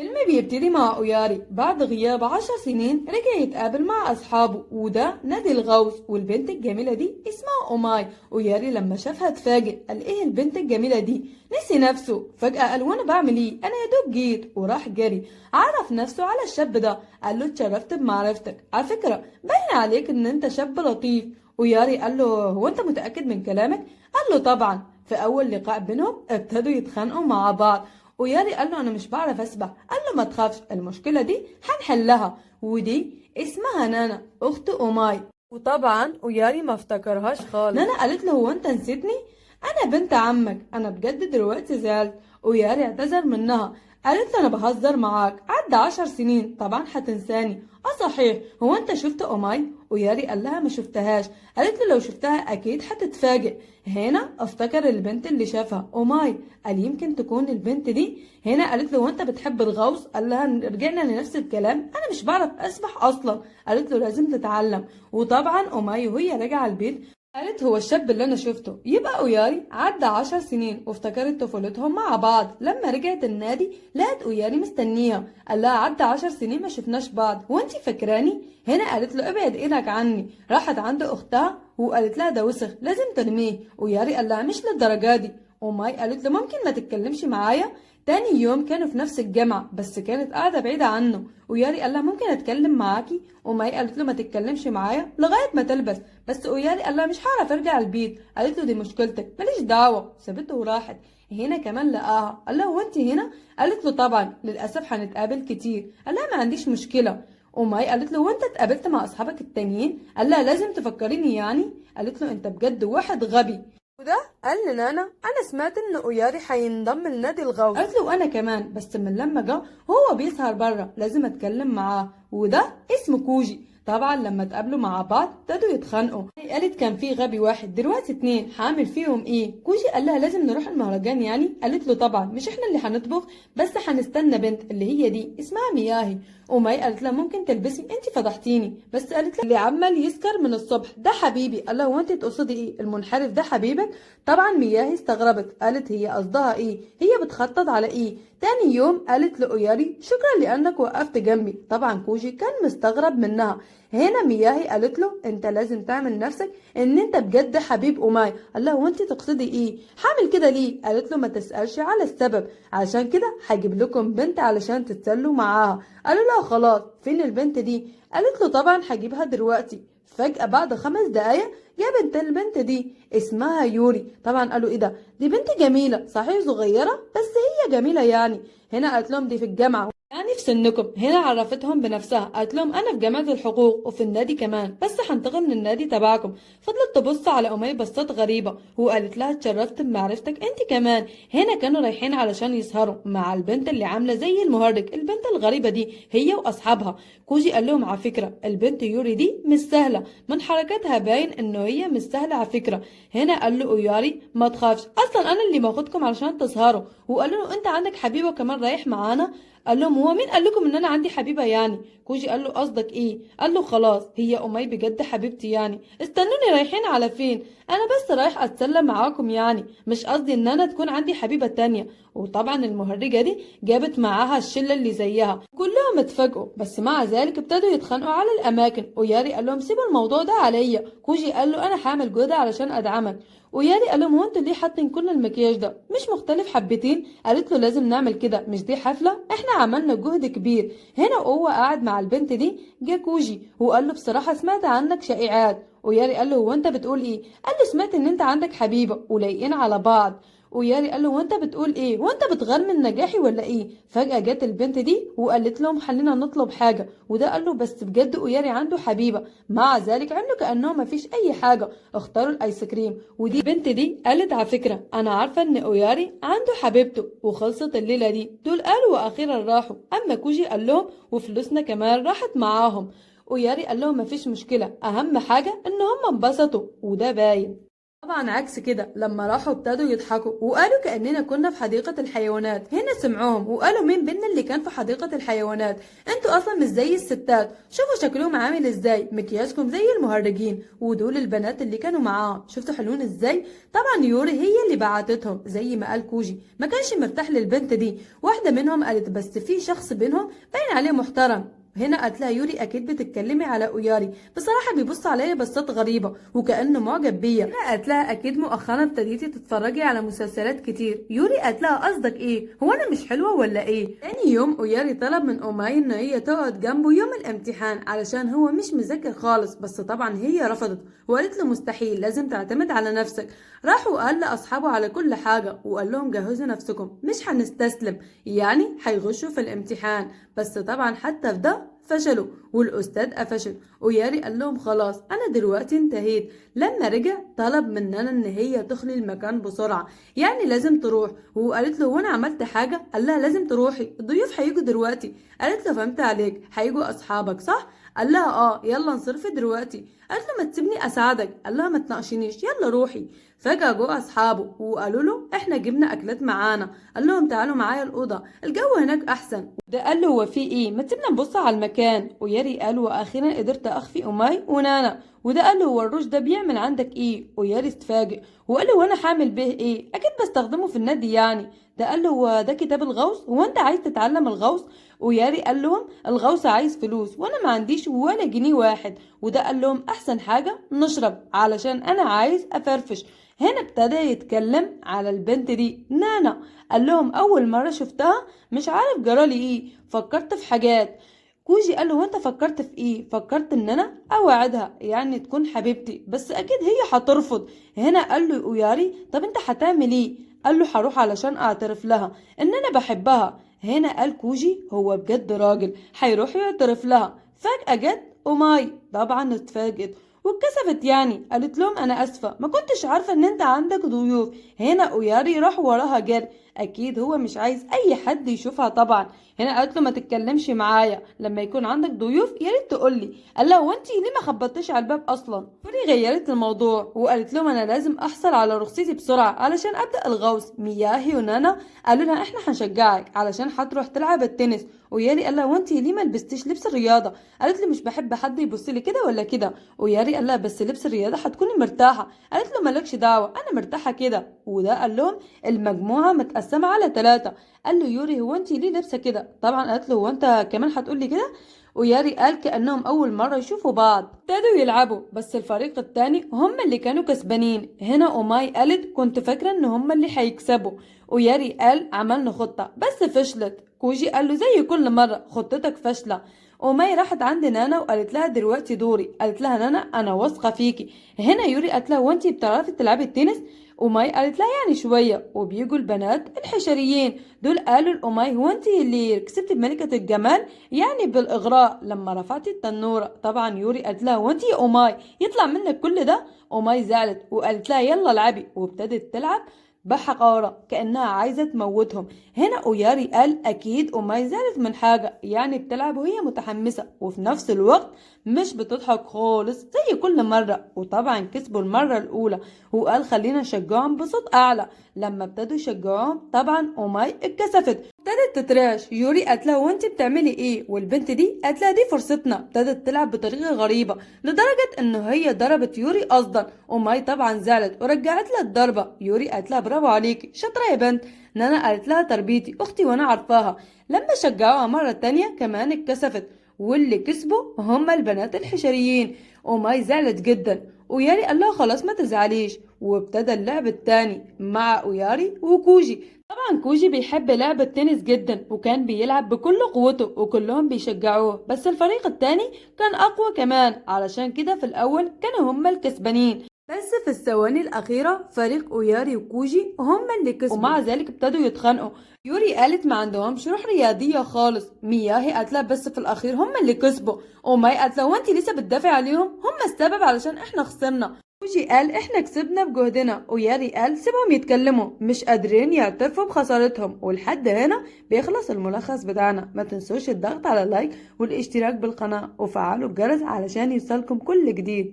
الفيلم بيبتدي مع أوياري بعد غياب 10 سنين، رجع يتقابل مع أصحابه، وده نادي الغوص، والبنت الجميلة دي اسمها أوماي. أوياري لما شافها اتفاجئ، قال ايه البنت الجميلة دي؟ نسي نفسه فجأة، قال وانا بعمل ايه؟ انا يا دوب جيت، وراح جري عرف نفسه على الشاب ده، قال له اتشرفت بمعرفتك، على فكرة باين عليك ان انت شاب لطيف. وياري قال له هو انت متأكد من كلامك؟ قال له طبعا. في اول لقاء بينهم ابتدوا يتخانقوا مع بعض، وياري قال له انا مش بعرف اسبح، قال له ما تخافش، المشكلة دي هنحلها. ودي اسمها نانا اخت اوماي، وطبعا وياري ما افتكرهاش خالص. نانا قالت له هو انت نسيتني؟ انا بنت عمك، انا بجد دلوقتي زعلت. وياري اعتذر منها، قالت له انا بهزر معاك، عدى 10 سنين طبعا هتنساني. اه صحيح، هو انت شفت اوماي؟ وياري قال لها ما شفتهاش. قالت له لو شفتها اكيد هتتفاجئ. هنا افتكر البنت اللي شافها اوماي، قال يمكن تكون البنت دي. هنا قالت له وانت بتحب الغوص؟ قال لها رجعنا لنفس الكلام، انا مش بعرف اسبح اصلا. قالت له لازم تتعلم. وطبعا اوماي وهي راجعه البيت قالت هو الشاب اللي انا شفته يبقى اوياري؟ عدى 10 سنين وافتكرت طفولتهم مع بعض. لما رجعت النادي لقت اوياري مستنيها، قال لها عدى 10 سنين ما شفناش بعض، وانتي فاكراني؟ هنا قالت له ابعد ايدك عني. راحت عند اختها وقالت لها ده وسخ لازم ترميه. وياري قال لها مش للدرجه دي. وماي قالت له ممكن ما تتكلمش معايا؟ تاني يوم كانوا في نفس الجامعة بس كانت قاعدة بعيدة عنه، وياري قال لها ممكن اتكلم معاكي؟ وماي قالت له ما تتكلمش معايا لغاية ما تلبس. بس اوياري قال لها مش هعرف ارجع البيت. قالت له دي مشكلتك، ماليش دعوة، سابته وراحت. هنا كمان لقاها، قال لها هو انت هنا؟ قالت له طبعا، للاسف هنتقابل كتير. قال لها ما عنديش مشكلة. وماي قالت له وانت اتقابلت مع اصحابك التانيين؟ قال لها لازم تفكريني يعني؟ قالت له انت بجد واحد غبي. وده قال لنانا انا سمعت ان اوياري هينضم لنادي الغوص. قالت له انا كمان، بس من لما جه هو بيسهر بره، لازم اتكلم معاه. وده اسمه كوجي. طبعا لما اتقابلوا مع بعض ابتدوا يتخانقوا. قالت كان في غبي واحد، دلوقتي اتنين، هعمل فيهم ايه؟ كوجي قال لها لازم نروح المهرجان يعني؟ قالت له طبعا، مش احنا اللي هنطبخ، بس هنستنى بنت اللي هي دي اسمها مياهي. وماي قالت لها ممكن تلبسي؟ انت فضحتيني. بس قالت لها اللي عمال يسكر من الصبح ده حبيبي. قال لها هو انت تقصدي ايه؟ المنحرف ده حبيبك؟ طبعا مياهي استغربت، قالت هي قصدها ايه؟ هي بتخطط على ايه؟ تاني يوم قالت لأوياري شكرا لانك وقفت جنبي. طبعا كوجي كان مستغرب منها. هنا مياهي قالت له انت لازم تعمل نفسك ان انت بجد حبيب اوماي. قال لها هو انت تقصدي ايه؟ هعمل كده ليه؟ قالت له ما تسألش على السبب، عشان كده هجيب لكم بنت علشان تتسلوا معاها. قالوا لها خلاص، فين البنت دي؟ قالت له طبعا هجيبها دلوقتي. فجأة بعد 5 دقايق جابت البنت دي اسمها يوري. طبعا قالوا ايه ده، دي بنت جميلة، صحيح صغيرة بس هي جميلة يعني. هنا قالت لهم دي في الجامعة يعني في سنكم. هنا عرفتهم بنفسها، قالت لهم انا في جامعة الحقوق وفي النادي كمان، بس هنتقل من النادي تبعكم. فضلت تبص على أمي بصات غريبة، وقالت لها اتشرفت بمعرفتك انت كمان. هنا كانوا رايحين علشان يسهروا مع البنت اللي عاملة زي المهرج، البنت الغريبة دي هي واصحابها. كوجي قال لهم على فكرة البنت يوري دي مش سهلة، من حركاتها باين انه هي مش سهلة على فكرة. هنا قال له اوياري ما تخافش، اصلا انا اللي باخدكم علشان تسهروا. وقال له انت عندك حبيبة وكمان رايح معانا؟ قال لهم هو مين قال لكم ان انا عندي حبيبه يعني؟ كوجي قال له قصدك ايه؟ قال له خلاص هي امي بجد حبيبتي يعني. استنوني، رايحين على فين؟ انا بس رايح اتسلى معاكم يعني، مش قصدي ان انا تكون عندي حبيبه تانية. وطبعا المهرجه دي جابت معاها الشله اللي زيها، كلهم اتفاجئوا، بس مع ذلك ابتدوا يتخانقوا على الاماكن. وياري قال لهم سيبوا الموضوع ده عليا. كوجي قال له انا هعمل جهد علشان ادعمك. وياري قال لهم هو انتوا ليه حاطين كل المكياج ده؟ مش مختلف حبتين؟ قالت له لازم نعمل كده، مش دي حفله؟ احنا عملنا جهد كبير. هنا وهو قاعد مع البنت دي جه كوجي وقال له بصراحه سمعت عنك شائعات. وياري قال له هو انت بتقول ايه؟ قال له سمعت ان انت عندك حبيبه ولايقين على بعض. وياري قال له وانت بتقول ايه؟ وانت بتغار من نجاحي ولا ايه؟ فجأة جت البنت دي وقالت لهم خلينا نطلب حاجة. وده قال له بس بجد اوياري عنده حبيبة. مع ذلك عملوا كأنهم مفيش اي حاجة، اختاروا الايس كريم. ودي البنت دي قالت على فكرة انا عارفة ان اوياري عنده حبيبته. وخلصت الليلة دي، دول قالوا واخيرا راحوا. اما كوجي قال لهم وفلوسنا كمان راحت معاهم. وياري قال لهم مفيش مشكلة، اهم حاجة ان هم انبسطوا وده باين. طبعا عكس كده لما راحوا ابتدوا يضحكوا وقالوا كأننا كنا في حديقة الحيوانات. هنا سمعوهم وقالوا مين بينا اللي كان في حديقة الحيوانات؟ انتوا اصلا مش زي الستات، شوفوا شكلهم عامل ازاي، مكياجكم زي المهرجين. ودول البنات اللي كانوا معاهم شفتوا حلوين ازاي. طبعا يوري هي اللي بعتتهم زي ما قال كوجي، ما كانش مرتاح للبنت دي. واحدة منهم قالت بس في شخص بينهم باين عليه محترم. هنا قالت لها يوري اكيد بتتكلمي على اوياري، بصراحة بيبص عليا بصات غريبة وكانه معجب بيا. هنا قالت لها اكيد مؤخرا ابتديتي تتفرجي على مسلسلات كتير. يوري قالت لها قصدك ايه، هو انا مش حلوة ولا ايه؟ تاني يوم اوياري طلب من اوماي ان هي تقعد جنبه يوم الامتحان علشان هو مش مذاكر خالص، بس طبعا هي رفضت وقالت له مستحيل، لازم تعتمد على نفسك. راح وقال لاصحابه على كل حاجة وقال لهم جهزوا نفسكم مش هنستسلم، يعني هيغشوا في الامتحان. بس طبعا حتى في ده فشلوا والاستاذ قفشوا. وياري قال لهم خلاص انا دلوقتي انتهيت. لما رجع طلب مننا ان هي تخلي المكان بسرعة، يعني لازم تروح. وقالت له وانا عملت حاجة؟ قال لها لازم تروحي، الضيوف هيجوا دلوقتي. قالت له فهمت عليك، هيجوا اصحابك صح؟ قال لها اه، يلا انصرفي دلوقتي. قالت له ما تسيبني اساعدك. قال لها ما تناقشنيش، يلا روحي. فجأة جو اصحابه وقالوا له احنا جبنا اكلات معانا. قال لهم تعالوا معايا الاوضة، الجو هناك احسن. ده قال له هو في ايه، ما تسيبنا نبص على المكان. وياري قال واخيرا قدرت اخفي اماي ونانا. وده قال له هو الروج ده بيعمل عندك ايه؟ وياري اتفاجئ وقال له وانا هعمل به ايه، اكيد بستخدمه في النادي يعني. ده قال له هو ده كتاب الغوص، هو انت عايز تتعلم الغوص؟ وياري قال لهم الغوص عايز فلوس وانا ما عنديش ولا جنيه واحد. وده قال لهم احسن حاجة نشرب علشان انا عايز افرفش. هنا ابتدى يتكلم على البنت دي نانا، قال لهم اول مرة شفتها مش عارف جرالي ايه، فكرت في حاجات. كوجي قال له وانت فكرت في ايه؟ فكرت ان انا اوعدها يعني تكون حبيبتي، بس اكيد هي هترفض. هنا قال له اوياري طب انت هتعمل ايه؟ قال له هروح علشان اعترف لها ان انا بحبها. هنا قال كوجي هو بجد راجل هيروح يعترف لها. فجأة جت اوماي، طبعا اتفاجئت واتكسفت يعني، قالت لهم انا اسفه ما كنتش عارفه ان انت عندك ضيوف. هنا اوياري راح وراها جري، اكيد هو مش عايز اي حد يشوفها طبعا. هنا قالت له ما تتكلمش معايا، لما يكون عندك ضيوف يا ريت تقولي. قال لها هو انت ليه ما خبطتيش على الباب اصلا؟ فوري غيرت الموضوع وقالت لهم انا لازم احصل على رخصتي بسرعة علشان ابدا الغوص. مياهي ونانا قالوا لها احنا هنشجعك علشان هتروح تلعب التنس. وياري قال لها وانت ليه ما لبستيش لبس الرياضة؟ قالت له مش بحب حد يبص لي كده ولا كده. وياري قال لها بس لبس الرياضة هتكوني مرتاحة. قالت له مالكش دعوه انا مرتاحة كده. وده قال لهم المجموعة متقسمه على 3. قال له يوري هو انت ليه لابسه كده؟ طبعا قالت له هو انت كمان هتقولي كده؟ وياري قال كأنهم أول مرة يشوفوا بعض. ابتدوا يلعبوا بس الفريق التاني هم اللي كانوا كسبانين. هنا أوماي قالت كنت فاكرة إن هم اللي هيكسبوا. وياري قال عملنا خطة بس فشلت. كوجي قال له زي كل مرة خطتك فاشلة. أوماي راحت عند نانا وقالت لها دلوقتي دوري. قالت لها نانا أنا واثقة فيكي. هنا يوري قالت لها وانتي بتعرفي تلعبي التنس؟ أوماي قالت لها يعني شوية. وبيجوا البنات الحشريين دول قالوا لأوماي هو انتي اللي كسبتي بملكة الجمال يعني بالإغراء لما رفعتي التنورة. طبعا يوري قالت لها وانتي يا أوماي يطلع منك كل ده؟ أوماي زعلت وقالت لها يلا العبي، وابتدت تلعب بحقارة كأنها عايزة تموتهم. هنا أوياري قال أكيد أوماي زعلت من حاجة، يعني بتلعب وهي متحمسة وفي نفس الوقت مش بتضحك خالص زي كل مرة. وطبعا كسبوا المرة الأولى وقال خلينا نشجعهم بصوت أعلى. لما ابتدوا يشجعوهم طبعا أوماي اتكسفت ابتدت تترعش. يوري قالت لها وانت بتعملي ايه؟ والبنت دي قالت لها دي فرصتنا. ابتدت تلعب بطريقة غريبة لدرجة ان هي ضربت يوري قصدا. أوماي طبعا زعلت ورجعت لها الضربة. يوري قالت لها برافو عليكي شاطرة يا بنت. نانا قالت لها تربيتي اختي وانا عارفاها. لما شجعوها مرة تانية كمان اتكسفت، واللي كسبوا هما البنات الحشريين. أوماي زعلت جدا وياري قال لها خلاص ما تزعليش. وابتدى اللعب التاني مع أوياري وكوجي. طبعا كوجي بيحب لعب التنس جدا وكان بيلعب بكل قوته وكلهم بيشجعوه، بس الفريق التاني كان اقوى كمان، علشان كده في الاول كانوا هما الكسبانين. بس في الثواني الأخيرة فريق أوياري وكوجي هم اللي كسبوا، ومع ذلك ابتدوا يتخانقوا. يوري قالت ما عندهمش روح رياضية خالص. مياهي قالت لها بس في الأخير هم اللي كسبوا. أوماي قالت لها وانتي لسه بتدافعي عليهم، هم السبب علشان احنا خسرنا. كوجي قال احنا كسبنا بجهدنا. وياري قال سيبهم يتكلموا، مش قادرين يعترفوا بخسارتهم. ولحد هنا بيخلص الملخص بتاعنا. ما تنسوش الضغط على ال like والاشتراك بالقناة وفعلوا الجرس علشان يوصلكم كل جديد.